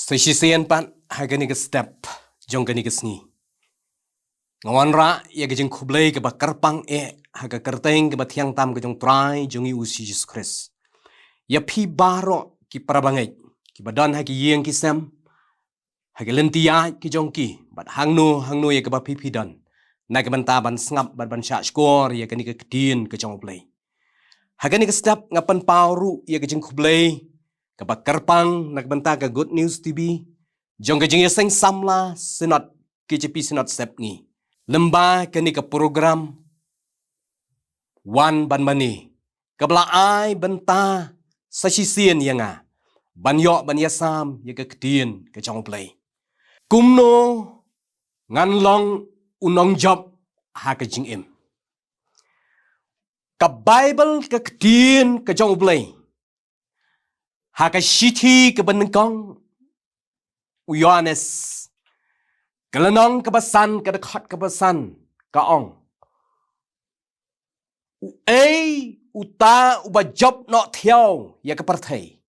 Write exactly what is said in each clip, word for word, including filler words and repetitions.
Sa shisien pat ha kane ka step jong kane ka sngi, nga wanrah ïa ka jingkhublei kaba kyrpang eh ha ka kyrteng kaba thiang tam ka jong Trai jong ngi U Jisu Khrist. Ïa phi baroh ki para bangeit kiba don ha ki ïing ki sem, ha ki lynti ïaid ki jong ki, bad hangno hangno ïa kaba phi phi don, na ka bynta ban sngap bad ban shahshkor ïa kane ka ktien ka jong U Blei. Ha kane ka step nga pynpaw ruh ïa ka jingkhublei kaba kyrpang na ka bynta ka Good News T V jong ka jingïaseng samla Synod, K J P Synod Sepngi, lyngba kane ka program Wan Ban Mane, kaba la ai bynta sa shisien ïa nga ban ïoh ban ïasam ïa ka ktien ka jong U Blei. Kumno ngan long u nongjop ha ka jingim? Ka Baibl, ka ktien ka jong U Blei, ha ka shithi kaba nyngkong u Ïoannis, ka lynnong kaba san, ka dkhot kaba san, ka ong: Uei uta uba jop noh thiaw ïa ka pyrthei?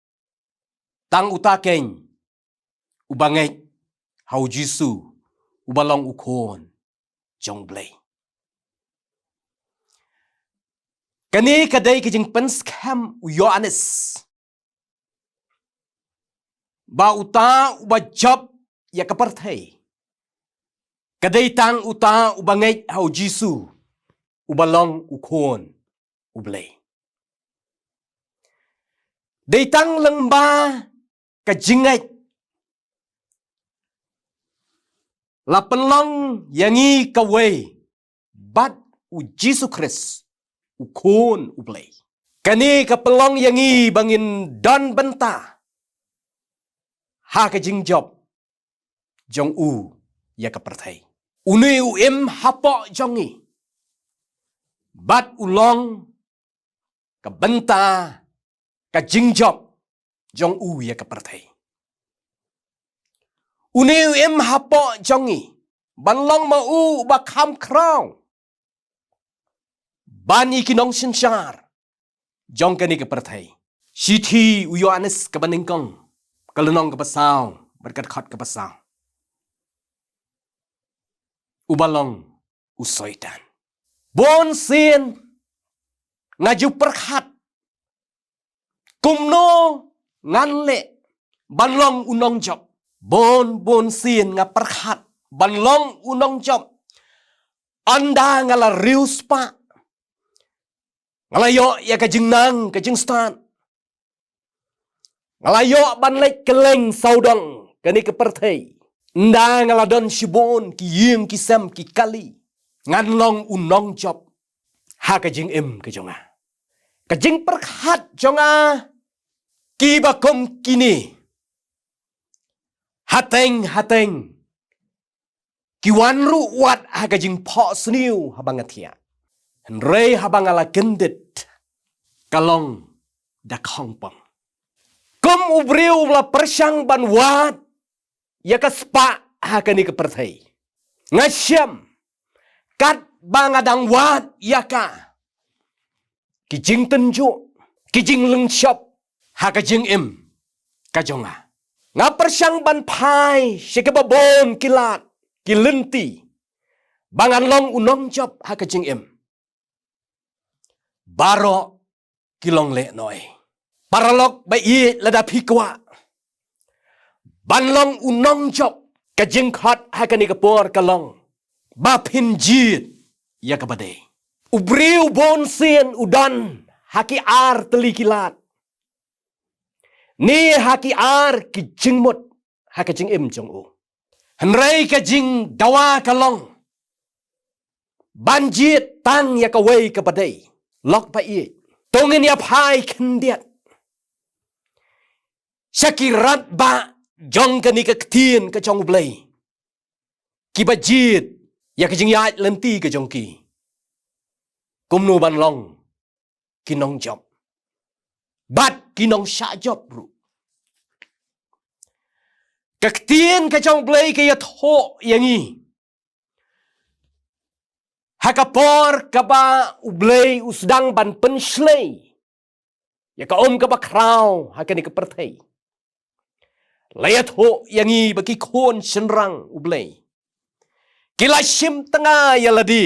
Tang uta keiñ uba ngeit ha U Jisu, uba long U Khun jong U Blei. Kane ka dei ka jingpynskhem u Ïoannis ba uta uba jop ïa ka pyrthei ka dei tang uta uba ngeit ha U Jisu, uba long U Khun U Blei. Dei tang lyngba ka jingngeit la pynlong ïa ngi kawei bad U Jisu Khrist, U Khun U Blei. Kane ka pynlong ïa ngi ba ngin don bynta ha ka jingjop jong u ïa ka pyrthei. Une u im hapoh jong ngi bad u long ka bynta, ka jingjop jong u ïa ka pyrthei. Une u im hapoh jong ngi ban long ma u uba kham khraw ban ïa ki nongsynshar jong kane ka pyrthei. Shithi u Ïoannis kaba nyngkong, ka lynnong kaba saw bad ka dkhot kaba saw. Uba long u Soitan. Bun sien nga ju pyrkhat kumno ngan leh ban long u nongjop. Bun bun sien nga pyrkhat ban long u nongjop. Ynda nga la riewspah, nga la ïoh ïa ka jingnang ka jingstad, nga la ïoh ban leit kylleng sawdong kane ka pyrthei, ynda nga la don shibun ki ïing ki sem ki kali, ngan long u nongjop ha ka jingim ka jong nga? Ka jingpyrkhat jong nga kiba kum kine, hateng hateng ki wan ruh wat ha ka jingphohsniew haba nga thiah. Hynrei haba nga la kyndit, ka long da khongpong. Kum u briew uba la pyrshang ban wad ïa ka spah ha kane ka pyrthei, nga shem katba nga dang wad ïa ka, ki jingtynjuh, ki jinglynshop ha ka jingim ka jong nga. Nga pyrshang ban phai sha kiba bun ki lad, ki lynti, ba ngan long u nongjop ha ka jingim. Baroh ki long lehnoh. Paralok ba ïeit, lada phi kwah ban long u nongjop, ka jingkhot ha kane ka por ka long ba phin jied ïa kaba dei. U briew bun sien u don ha ki ar tylli ki lad ne ha ki ar ki jingmut ha ka jingim jong u. Hynrei ka jingdawa ka long ban jied tang ïa kawei kaba dei. Lok ba ïeit, to ngin ïa phai khyndiat sha ki rangbah jong kane ka ktien ka jong U Blei, kiba jied ïa ka jingïaid lynti ka jong ki, kumno ban long ki nongjop bad ki nongshah jop ruh. Ka ktien ka jong U Blei ka ïathuh ïa ngi ha ka por kaba U Blei u sdang ban pynshlei ïa ka um kaba khraw ha kane ka pyrthei. La ïathuh ïa ngi ba ki khun shynrang U Blei ki la shim tnga ïa lade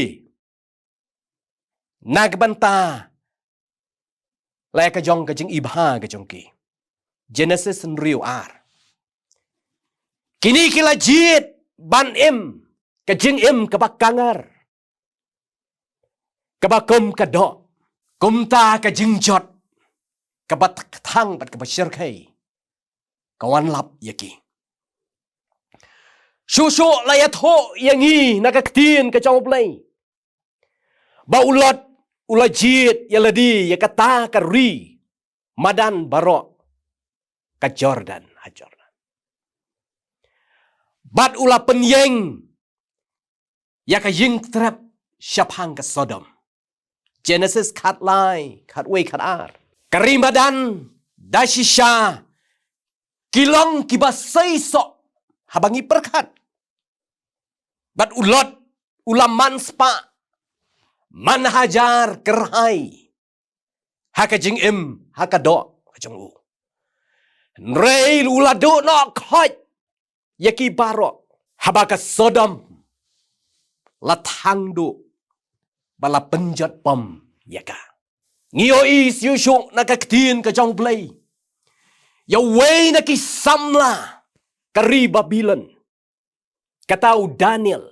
na ka bynta la ïa ka jong ka jingibha ka jong ki. Genesis hynriew ar. Kine ki la jied ban im ka jingim kaba kangar, kaba kum ka doh, kumta ka jingjot kaba thang bad kaba shyrkhei ka wan lap ïa ki. Shuh shuh la ïathuh ïa ngi na ka ktien ka jong U Blei ba u Lot u la jied ïa lade ïa kata ka ri madan baroh ka Jordan, ha Jordan. Bad u la pynïeng ïa ka ïing trep shaphang ka Sodom. Genesis khatlai, khatwei, khatar. Ka ri madan da shisha ki long kiba seisoh haba ngi pyrkhat. Bad u Lot u la man spah, man hajar kyrhai ha ka jingim, ha ka doh ka jong u. Hynrei u la duh noh khoit ïa ki baroh, haba ka Sodom la thang duh ba la pynjot bom ïa ka. Ngi ïohi shuh shuh na ka ktien ka jong U Blei ïa uwei na ki samla ka ri Babilon, kata u Daniel.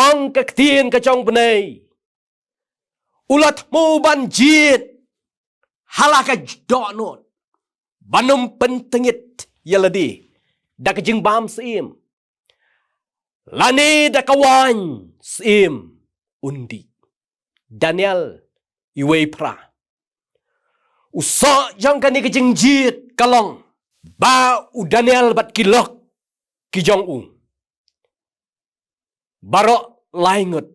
Ong ka ktien ka jong U Blei, u la thmu ban jied ha la ka dohnud ban ym pyntngit ïa lade da ka jingbam syiem lane da ka waiñ syiem un dih. Daniel wei phra. U soh jong kane ka jingjied ka long ba u Daniel bad ki lok ki jong u baroh lai ngut,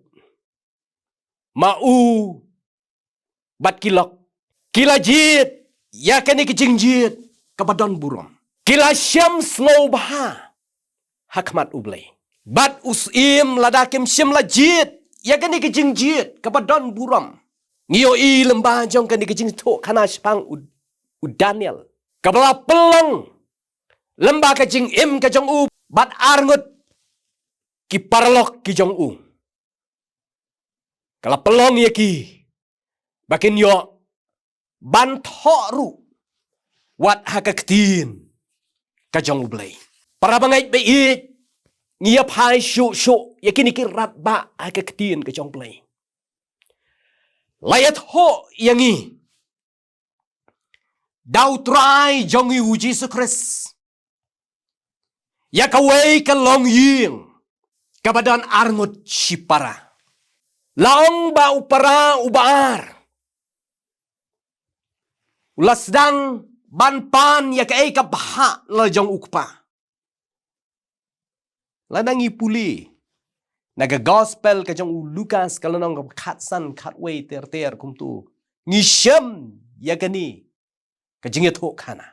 ma u bad ki lok, ki la jied ïa kane ka jingjied kaba don burom. Ki la shem sngewbha ha khmat U Blei. Bad u syiem, lada kim shym la jied ïa kane ka jingjied kaba don burom, ngi ïohi lyngba jong kane ka jingïathuhkhana shaphang u, u Daniel, kaba la pynlong lyngba ka jingim ka jong u bad arngut ki paralok ki jong u. Ka la pynlong ïa ki ba kin ïoh ban thoh ruh wat ha ka ktien ka jong U Blei. Para bangeit ba ïeit, ngi ïa phai shuh shuh ïa kine ki radbah ha ka ktien ka jong U Blei. La ïathuh ïa ngi da U Trai jong ngi U Jisu Khrist ïa kawei ka longïing kaba don arngut shipara. La ong ba u para uba ar u la sdang ban pan ïa kaei ka bhah la jong u kpa. Lada ngi pule na ka gospel ka jong u Lukas ka lynnong kaba khatsan, khatwei ter ter kumta, ngi shem ïa kane ka jingïathuhkhana.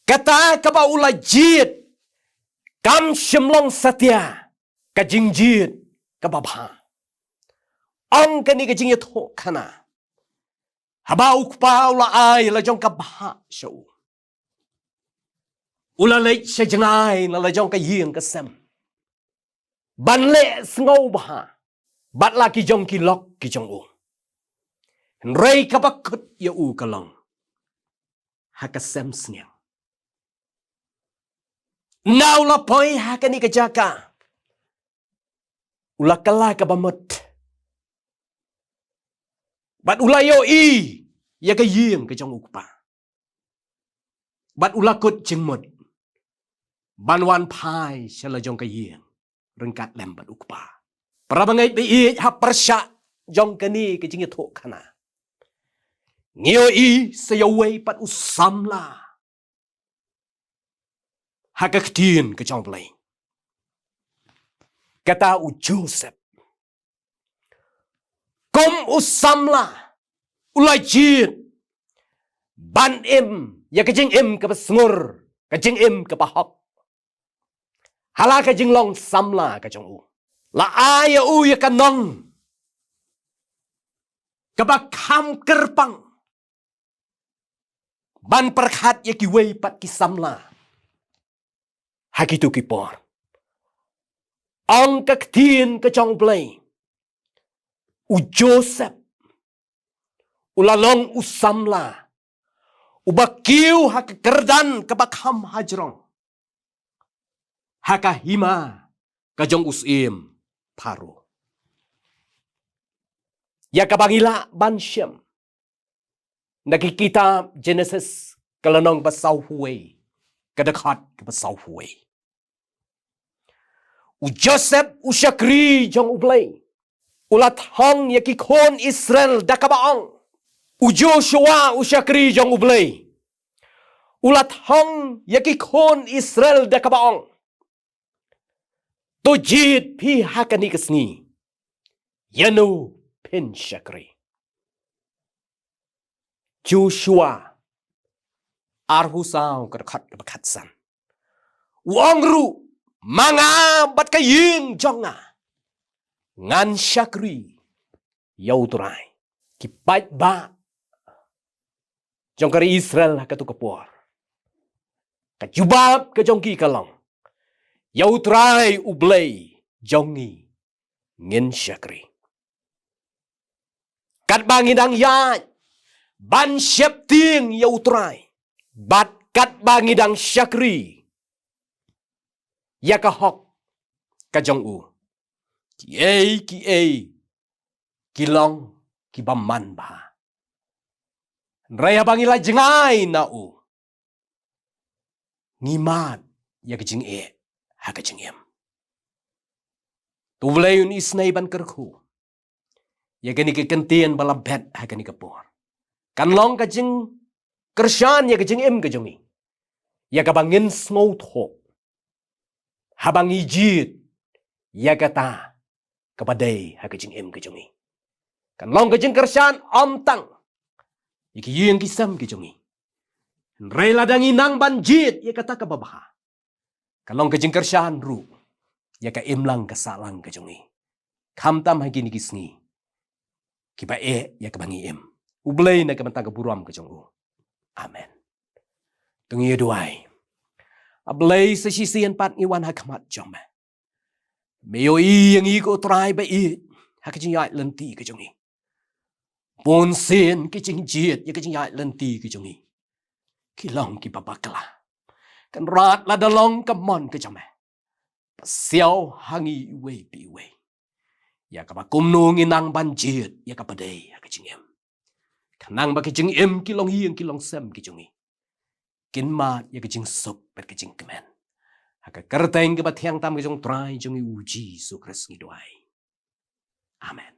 Kata kaba u la jied kam shym long satia ka jingjied kaba bha. Ong kane ka jingïathuhkhana, haba u kpa u la ai la jong ka bhah sha u, u la leit sha jngai na la jong ka ïing ka sem ban leh sngewbha bad la ki jong ki lok ki jong u. Hynrei kaba kut ïa u ka long ha ka sem sniang. Na u la poi ha kane ka jaka, u la kylla kaba mut bad u la ïohi ïa ka ïing ka jong u kpa. Bad u la kut jingmut ban wan phai sha la jong ka ïing ryngkat lem bad u kpa. Para bangeit ba ïeit, ha pyrshah jong kane ka jingïathuhkhana, ngi ïohi sa ïa uwei pat u samla ha ka ktien ka jong U Blei, kata u Joseph. Kum u samla, u la jied ban im ïa ka jingim kaba sngur, ka jingim kaba hok ha la ka jinglong samla ka jong u. La ai ïa u ïa ka nong kaba kham kyrpang ban pyrkhat ïa kiwei pat ki samla Ha kito ki por, ong ka ktien ka jong U Blei, u Joseph u la long u samla uba kiew ha ka kyrdan kaba kham hajrong ha ka hima ka jong u syiem Pharaoh. Ïa kaba ngi lah ban shem na ki kitab Genesis ka lynnong ba saw phew wei, ka dkhot kaba saw phew wei. U Joseph u shakri jong U Blei u la thong ïa ki khun Israel da kaba ong. U Joshua u shakri jong U Blei u la thong ïa ki khun Israel da kaba ong. To jied phi ha kane ka sngi ïa no phin shakri. Joshua arphew saw ka dkhot kaba khatsan. U ong ruh, ma nga bad ka ïing jong nga ngan shakri ïa U Trai. Ki paidbah jong ka ri Israel ha kato ka por, ka jubab ka jong ki ka long, ïa U Trai U Blei jong ngi ngin shakri. Katba ngi dang ïaid ban sheptieng ïa U Trai bad katba ngi dang shakri ïa ka hok ka jong U, kiei kiei ki long kiba manbha. Hynrei haba ngi la jngai na U, ngi mad ïa ka jingeh ha ka jingim. To U Blei un isynei ban kyrkhu ïa kane ka kyntien ba la bet ha kane ka por. Kan long ka jingkyrshan ïa ka jingim ka jong ngi, ïa kaba ngin sngewthuh haba ngi jied ïa kata kaba dei ha ka jingim ka jong ngi. Kan long ka jingkyrshan ym tang ïa ki ïing ki sem ki jong ngi, hynrei lada ngi nang ban jied ïa kata kaba bha, kan long ka jingkyrshan ruh ïa ka imlang ka sahlang ka jong ngi, khamtam ha kine ki sngi kiba eh ïa kaba ngi im. U Blei na ka bynta ka burom ka jong U. Amen. To ngin ïa duwai. A Blei, sa shisien pat ngi wan ha khmat jong Me. Me ïohi ïa ngi ko Trai ba ïeit ha ka jingïaid lynti ka jong ngi. Bunsien ki jingjied ïa ka jingïaid lynti ka jong ngi ki long kiba bakla. Kynrad lada long ka mon ka jong Me, pasiaw ha ngi iwei pa iwei ïa kaba kumno ngi nang ban jied ïa kaba dei ha ka jingim, khnang ba ki jingim ki longïing ki longsem ki jong ngi kin mad ïa ka jingsuk bad ka jingkmen. Ha ka kyrteng kaba thiang tam ka jong U Trai jong ngi U Jisu Khrist ngi duwai. Amen.